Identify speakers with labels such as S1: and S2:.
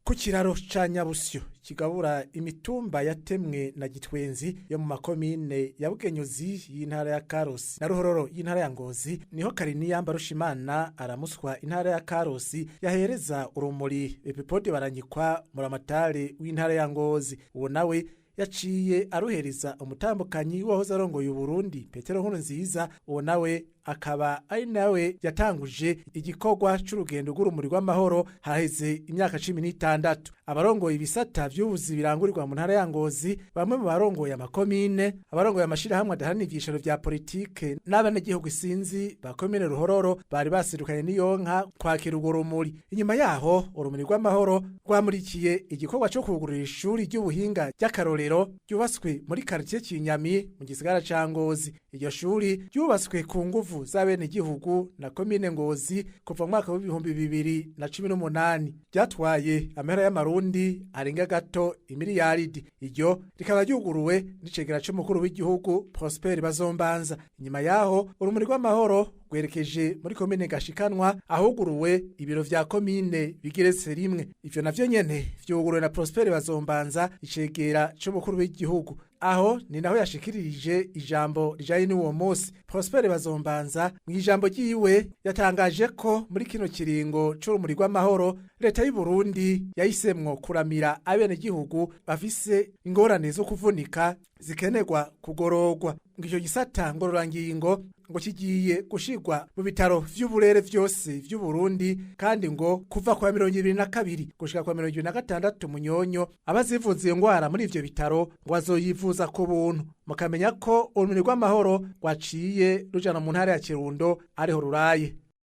S1: Ku kiraro ca Nyabusyo kigabura imitumba yatemwe na Gitwenzi yo mu makomine ya Bugenyuzi y'intara ya Karusi na Ruhororo y'intara ya Ngozi, niho Kariniya Mbarushimana aramuswa intara ya Karusi yahereza urumuri Epipode Baranyikwa muramatari w'intara ya Ngozi. Uwo nawe yaciye aruhereza umutambukanyi wahoze arongoye Uburundi Petero Nkurunziza, uwo nawe akaba ari nawe yatanguje igikorwa c'urugendo rw'urumuri rw'amahoro haheze imyaka 16. Abarongoye ibisata vy'ubuzi birangurirwa mu ntara ya Ngozi, bamwe mu barongoye amakomine, abarongoye amashirahamwe adaharanira ivyicaro vya politike n'abenegihugu isinzi ba komine Ruhororo bari baserukanye n'iyonka kwakira urwo rumuri. Inyuma yaho urumuri rw'amahoro rwamurikiye igikorwa co kugurura ishuri ry'ubuhinga ry'akarorero ryubatswe muri quartier Kinyami mu gisagara ca Ngozi. Iryo shuri ryubatswe ku nguvu z'abenegihugu na komine Ngozi kuva mu mwaka w'2018, ryatwaye amahera y'amarundi arenga gato imiliyaridi. Iryo rikaba ryuguruwe n'icegera c'umukuru w'igihugu Prosper Bazombanza. Inyuma yaho urumuri rw'amahoro rwerekeje muri komine Gashikanwa ahuguruwe ibiro vya komine bigeretse rimwe. Ivyo navyo nyene vyuguruwe na Prosper Bazombanza, icegera c'umukuru w'igihugu. Aho ni naho yashikirije ijambo rijanye n'uwo munsi. Prosper Bazombanza mu ijambo ryiwe yatangaje ko muri kino kiringo c'urumuri rw'amahoro leta y'u Burundi yahisemwo kuramira abenegihugu bafise ingorane zo kuvunika zikenerwa kugororwa. Ngo ico gisata ngororangingo ngo kigiye gushirwa mu bitaro vy'uburere vyose vy'u Burundi, kandi ngo kuva kwa 2022 gushika kwa 2026 Munyonyo abazivuza iyo ngwara muri ivyo bitaro ngo bazoyivuza ku buntu. Mukamenya ko urumuri rw'amahoro rwaciye rujana mu ntara ya Kirundo ariho ruraye.